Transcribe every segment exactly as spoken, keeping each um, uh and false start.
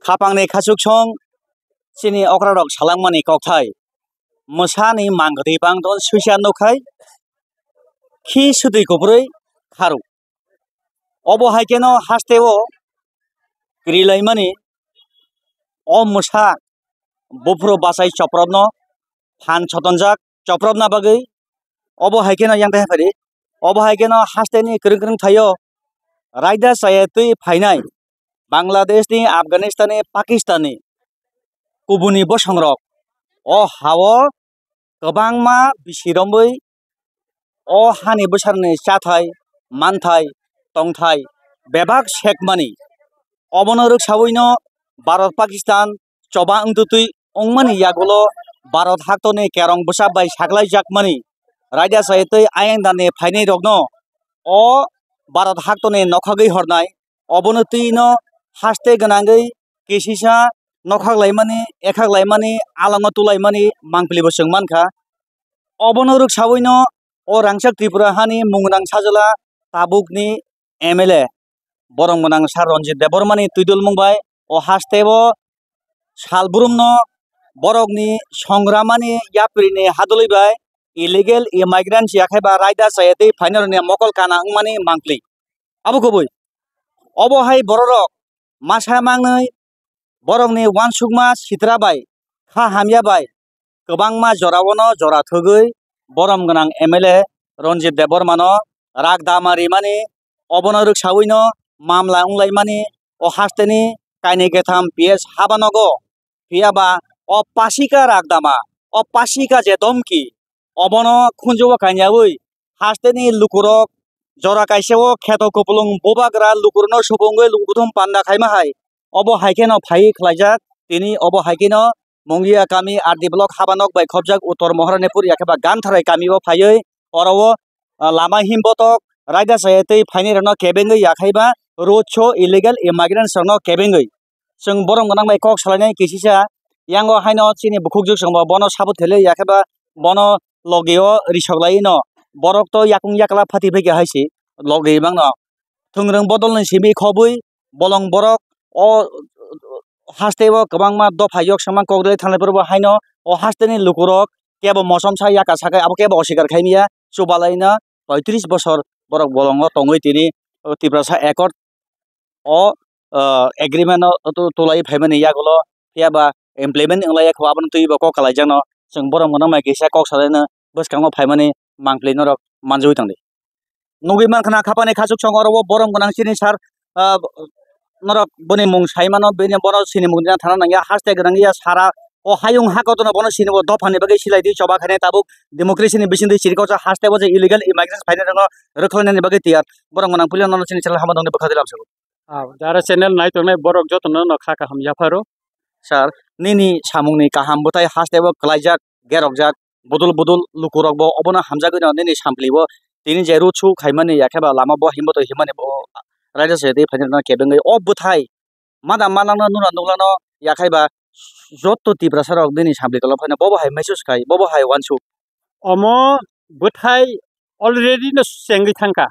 Khapangni khachuksong chini okrarok salangmani kokthai. Mwsani mangtwi bangton swisa nukhai khi swtwi kubrwi kharu. Obo hai kheno hasteo kwrwilaimani o mwsa buphuru bachai chopropno phan sotonjak chopropna bagwi. Obo hai kheno yang tei phari. Obo hai kheno hasteni kwrwng kwrwng thaio raida chaya twi phainai Bangladeshni, Afghanistanni, Pakistanni kubuni bosongrok o hao kwbangma bisi romwi o hani bwsarni chathai, manthai, tongthai bebak sekmani. Obono rwksawino Bharat Pakistan choba wngtutwi wngmani yagulo Bharat haktoni kerong bwsa bai saklaijakmani raida chaya twi ayang dani phainairokno o Bharat haktoni nokhagwi hornai. Obono twino haste gwnangwi kisisa nokhak laimani, ekhak laimani, alango tulaimani mangpilibo chwng mankha. Obono rwksawino o rangchak Tripura hani mungnang sajwla tabukni M L A borok mwnang Sir Ranjit Debbarmani twidulmung bai o hasteo salbrumno borokni songramani yaprini hadwlwi bai illegal immigrants yakhai ba raida chaya tei phainairokni mokol kana wngmani mangpli. Abo kubui. Obo hai bororok masa mangnwi borokni uansukma sitra bai kha hamya bai kwbangma joraono jora thwgwi borom gwnang M L A Ranjit Debbarmano rak dama rimani, obono rwksawino mamla wnglaimani o hasteni kainwi ketham P S habanogo. Phiya ba o pasika rak dama, o pasika je domki, obono khunjugo kaniyaui hasteni lukurok jora kaisa o kheto kupulung bubagra lukurokno subungwi lukuthum panda khaima hai. Obo hai kheno phaiwi khlaijak, tini obo hai kheno Mungia kami R D block habanok bai khopjak Uttor Moharanipur yakhe ba Gantharai kami o phaiwi oro o, ah, lama himbotok raida chaya tei phainairokno kebengwi yakhai ba road show illegal immigrants rokno kebengwi. Chwng borom gwnang bai kok salainai kisisa, yango haino chini bukhukjwk chwngbo bono sabo thele, yakhe ba bono logi o risok lai no, borok to yakung yakla phati phaikha hai se logi mangno. Thwngrwng bodol ni simi khobwi bolong borok o haste o kwbangma dopha yok sama kok rwlai thanglai phuru bo haino o haste ni lukurok kebo mosom sa yaka sakai abo kebo osikar khai manya, chubalai no poitris bosor borok bolongo tongwi tini o Tiprasa accord o, ah, agreement no tu-, tulai phaimani yagulo, phiya ba implement wnglaiyakho, aboni twibo kok kalaijakno chwng borom gwnang bai kisa kok salaino bwskango phaimani mangpli norok manjagwi tongdi. Nugwi mankha na khapani khachuk song oro o borom gwnang chini sir, ah, norok boni mung saimano, bini bono sinimung dina thana nangya, haste gwnangya sara o hayung hakotono bono sinibo dophani bagwi silai di choba khainai tabuk democracy ni bisingtwi chirikoksa haste bo je illegal immigrants phainai rokno rwkhlainani bagwi tiyar. Borom gwnang puila nono chini channel hama tongdi bwkha twi lamsao. Ah, jara channel nai tongnai borok jotono no kha kaham yapharo. Sir, nini samungni kaham bwthai haste bo kwlaijak, gerokjak, budul budul lukurok bo obono hamjagwi no nini samplibo tini je road show khaimani yakhe ba lama bo himbo to himani bo raida se tei phainai no kebengwi o bwthai mada malangno nuna nuglano yakhai ba jotto Tiprasa rok nini sampli tolo phaino bobo hai message khai bobo hai uansuk. Omo bwthai already no chengwi thangkha.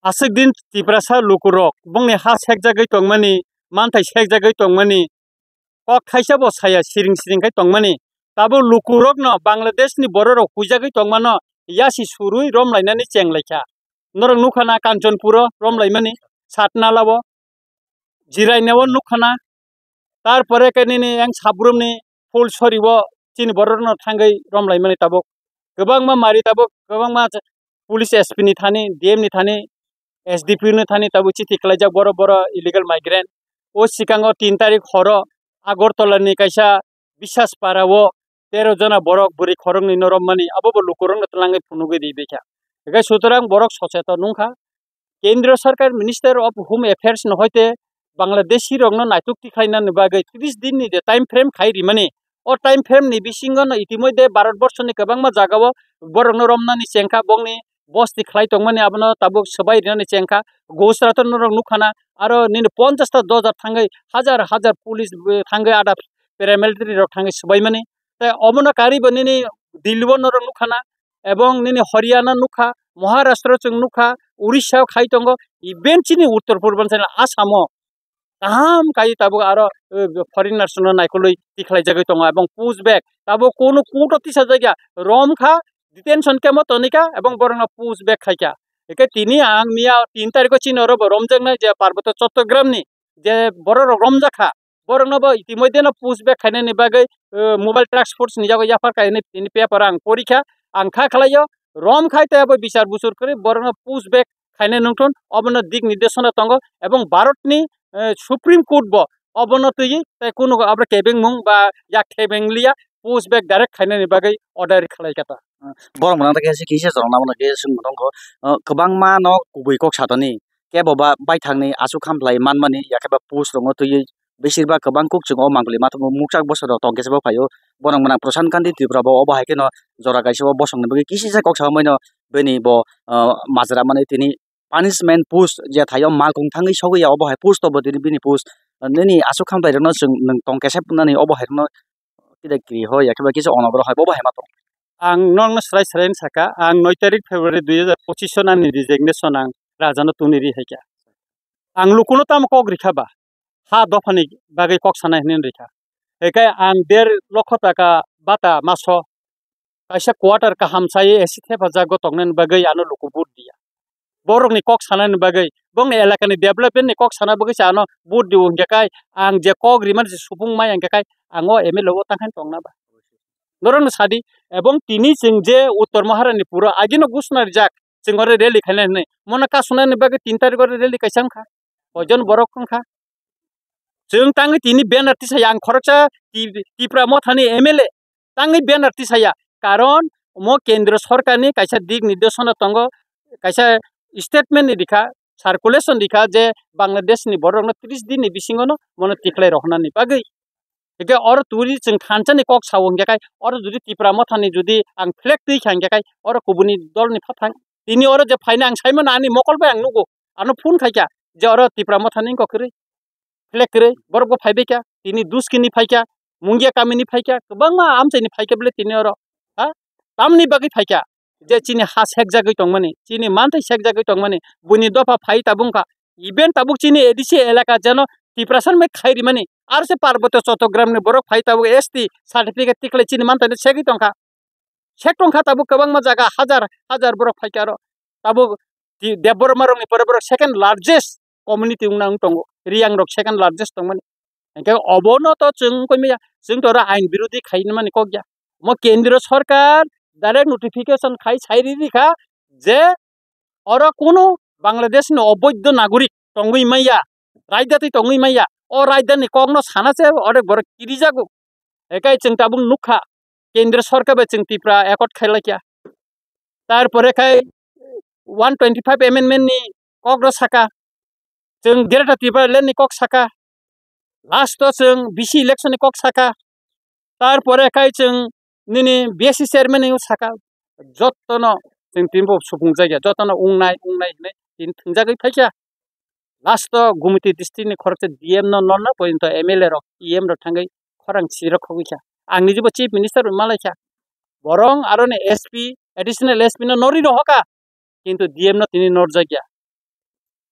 Aswk din Tiprasa lukurok bongni ha sekjagwi tongmani, manthai sekjagwi tongmani, kok thaisa bo saya siring siring khai tongmani. Tabuk lukurokno Bangladeshni bororok huijagwi tongmano yasi surwi romlainani chenglaikha. Norok nukha na Kanchanpuro romlaimani, Satnalao. Jirainao nukha na. Tarpore khe nini yang Sabrumni Phulsoribo chini bororokno thangwi romlaimani tabuk. Kwbangma mari tabuk, kwbangma police S P ni thani, D M ni thani, S D P ni thani tabuk chithi kwlaijak boro boro illegal migrant. O sikango tin tarik horo Agartala ni kaisa Biswas Para o tero jona borok bwrwi khoroknwi no romani, abo bo lukurokno twlangwi phunugwi ri baikha. Hwnkhe sutorang borok socheton wngkha. Kendriya Sarkar Minister of Home Affairs no hoite Bangladeshi rokno naituk tikhlainani bagwi tris din ni je time frame khai rimani, O time frame ni bisingo no itimoidhe Bharat borso ni kwbangma jaga o borok no romnani chengkha, bongni bosti khlai tongmani abono tabuk swbai rinani chengkha. Gujarat o norok nukhana, aro nini ponchash ta dojar thangwi, hajar hajar police, eh, thangwi ada paramilitary rok thangwi swbaimani. Tei omono karwi bo nini Delhi o norok nukhana, ebong nini Haryana nukha, Maharashtra chwng nukha, Orissa o khai tongo, even chini Uttor Purbanchal Assam o kaham kai tabuk aro, eh, foreigners no naikolwi tikhlai jagwi tongo, ebong push back tabuk kunu court o tisa jakya, rom kha, detention camp o tonikha, ebong borokno push back khaikha. Eke tini ang miya tin tarikh o chini oro bo romjaknai je Parboto Chattogram ni je borok rok romjak kha, borokno bo itimoidhe no push back khainani bagwi, eh, mobile task force ni yago yaphar kainwi tini paper ang porikha, ang kha khlaio, rom khai tei abo bichar buchur kwrwi borokno push back khainai nungthun, obono dik nirdeshona tongo, ebong Bharat ni, eh, Supreme Court bo obono twiwi tei kunu abo kebengmung ba yak kebeng liya, push back direct khainani bagwi order khlai kha ta. Borok mwnang ta khe se kisa jorok nang mano khe swng mano wngkho, ah, kwbangma no kubui kok satani kebo ba baithang ni aswk hamlai manmani yakhe ba push rok no twiwi besir bak kwbang kuk chwng o mangpili ma tongo, mukchak bwswk rok tong khe se bo phaio. Borok mwnang Prasant Kandi Tripura bo obo hai kheno jora kaisa o bosong ni bagwi kisa kok sa mano bini bo, ah, majra mani tini punishment push je thaio malkung thangwi sogwi ya obo hai push to bo tini bini push, ah, nini aswk hamlai rok no chwng nwng tong khe se nani obo hai rok no kida kiri ho ya khe ba kisa onobro hai bo bo hai ma tong. Ang nokno swrai swrai wng saka, ang noi tarik February dui hajar pochisho nani resignation ang rajano tuni ri hai kha. Ang lukuno tamo kok rikha ba, ha dophani bagwi kok sanai hinwi rikha. Hekai ang der lokho taka bata maso kaisa quarter kaham sai A C thepajago tongnani bagwi ano luku vote diya. Borokni kok sanani bagwi, bongni elakani development ni kok sana bagwi se ano vote diwo hingkhe kai, ang je kok rimani se supung maya hingkhe kai, ang o M L A o tangkhani tongna ba. Norokno sadi, ebong tini chwng je Uttor Maharani puro agino gusna rijak, chwng ore rally khaina hinwi, mono kasunani bagwi tin tarik ore rally kaisa wngkha, koijon borok wngkha. Chwng tangwi tini banner tisaya, ang khoroksa Ti-, Tipra Mothani M L A tangwi banner tisaya, karon omo kendro sorkarni kaisa dik nirdeshona tongo, kaisa statement ni rikha, circulation rikha je Bangladesh ni borok rokno tris din ni bisingo no mono tikhlai rohornani bagwi. Hingke oro turi chwng thansa ni kok sao hingke kai, oro jodi Tipra Mothani jodi ang flag twi kha hingke kai, oro kubuni dol ni phathang. Tini oro je phaina ang saimano ani mokol bai ang nugo, ano phone khaikha je oro Tipra Mothani wngkha kwrwi. Flag kwrwi, borok bo phaibai kha, tini Duski ni phaikha, Mungia kami ni phaikha, kwbangma amchai ni phaikha bele tini oro, ha? Tamni bagwi phaikha, je chini ha sekjagwi tongmani, chini manthai sekjagwi tongmani, buini dopha phai tabung kha, even tabuk chini A D C elaka jeno Tiprasa bai khai rimani, aro se Parboto Chattogram ni borok phai tabuk S T certificate tikhlai chini manthai no segwi tongkha. Sek tongkha tabuk kwbangma jaga hajar hajar borok phaikha aro. Tabuk Ti-, Debbarma rokni pore borok second largest community wngna wng tongo. Riyang rok second largest tongmani. Hingke obono to chwng wngkha maya, chwng to oro ain birodhi khainani kok ya. Omo kendriyo sorkar direct notification khai sai riri kha je oro kunu Bangladesh ni oboidho nagorik tongwi maya, raida twi tongwi maya. O raida ni kok no sana se orek borok kirijago. Hekai chwng tabuk nukha, kendro sorkar bai chwng Tipra accord khailai kha. Tarpore khai one twenty five amendment ni kok rw saka, chwng Greater Tipraland ni kok saka, last o chwng V C election ni kok saka, tarpore khai chwng nini V C chairman ni saka, jotono chwng tini bo supung jakya, jotono wngnai wngnai hinwi tini thwngjagwi phaikha. Last o Gumti district ni khoroksa D M no nolna porjonto M L A rok, E M rok thangwi khorang sirok khogwi kha. Ang nijibo chief minister bai malai kha. Borong aroni S P, additional S P no nori rohokha. Kintu D M no tini norjakya.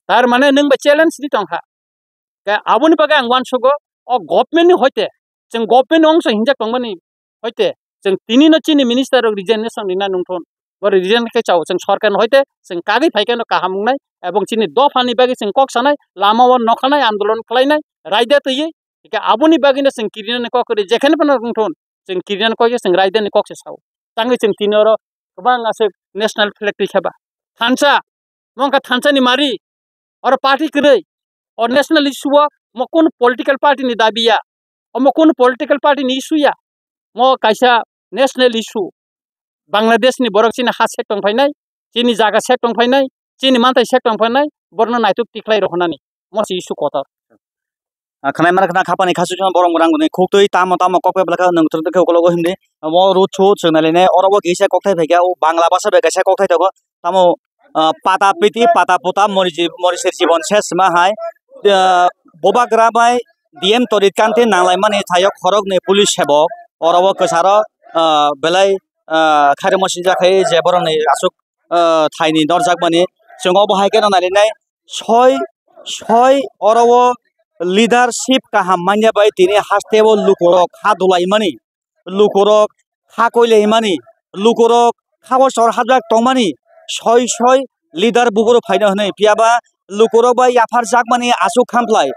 Tar mane nwng bai challenge di tongkha. Khe aboni bagwi ang uansugo, o government ni hoite, chwng government ni ongso hinjak tongmani hoite, chwng tini no chini minister rok resignation rina nungthun. Bo resign khe chao, chwng sorkar ni hoite, chwng kagwi phai khe no kaham wngnai, ebong chini dopha ni bagwi chwng kok sanai, lama o nokhanai, andolon khlainai, raida twiwi, hingke aboni bagwi no chwng kirinani kok kwrwi, jekheno phano wngthun, chwng kirinani kok khe chwng raida ni kok se sao. Tangwi chwng tini oro kwbang aswk national flag twi khe ba. Thansa, mo wngkha thansa ni mari, oro party kwrwi, o national issue o mo kunu political party ni dabi ya, omo kunu political party ni issue ya, mo kaisa national issue. Bangladesh ni borok chini ha sek tong phainai, chini jaga sek tong phainai, chini manthai sek tong phainai, borokno naituk tikhlai rohornani, mo se issue kotor. Ah, khwnai mana khwna khapani khasuk borok rang gnai khuktwi tamo tamo kok bai belai khe nwng thwk thwk khe ukologo himdi. Omo road show chwng nai lainai oro o kisa kokthai phaikha o Bangla bhasha bai kaisa kokthai tongo tamo ah, pata piti pata puta mori ji-, morisir jibon ses ma hai. Ah, bubagra bai D M Torit Kanti nang lai mani thaio khorok ni police sebok oro o kwcharo ah, belai ah, khairokma sinjak khai je borok ni aswk ah, thai ni norjak mani chwng obo hai khe no nai lainai. Soi, soi oro o leadership kaham manya bai tini haste o lukurok kha dulai mani, lukurok kha koi lai mani, lukurok kha o sor hajak tong mani, soi soi leader buphuru phaino hwnwi. Phiya ba lukurok bai yaphar jak mani aswk khamplai.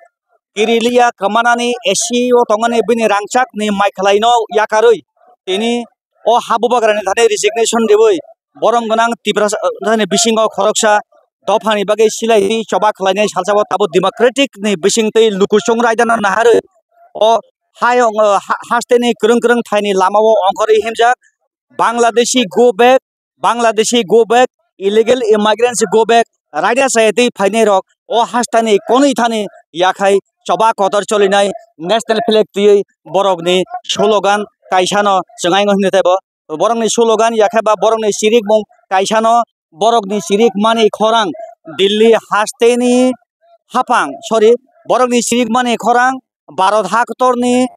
Kirilia kwmanani A C o tongmani bini rangchak ni mai khwlai no yakarwi tini o ha bubagrani thani resignation riwi borom gwnang Tiprasa thani bisingo khoroksa dophani bagwi silai twi choba khlainai salsa o tabuk democratic ni bisingtwi lukuchung raidano naharwi o hayung, o ha-, hasteni kwrwng kwrwng thaini lama o ongkhorwi himjak Bangladeshi go back, Bangladeshi go back, illegal immigrants go back, raida chayatwi phainai rok o hastani konwi thani yakhai choba kotor cholinai national flag twiwi borokni slogan kaisano chwng aingo hwnwi taibo. Borokni slogan yakhe ba borokni chirikmung kaisano borokni chirikmani khorang Delhi hasteni hapang, sorry, borokni chirikmani khorang Bharat haktorni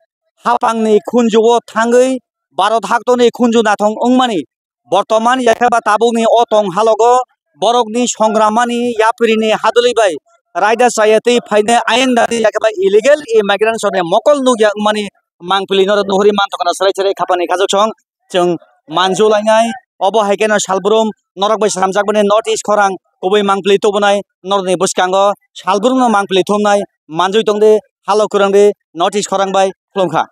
hapangni khunjuo thangwi Bharat haktorni khunju nathong wngmani. Bortoman yakhe ba tabukni o tong halogo borokni songramani yaprini hadwlwi bai raida chayatwi phainai ayang dadi yakhe ba illegal immigrants ni mokol nukya wngmani mangpili norok nuhuri mantokna serai serai khapani khajokchong chwng manju lainai. Obo hai kheno salbrum norok bai slamjakmani North East khorang kubui mangpili tubunai norokni bwskango salbrumno mangpili thumnai manjui tongdi halo kwrwngdi North East khorang bai khulumkha.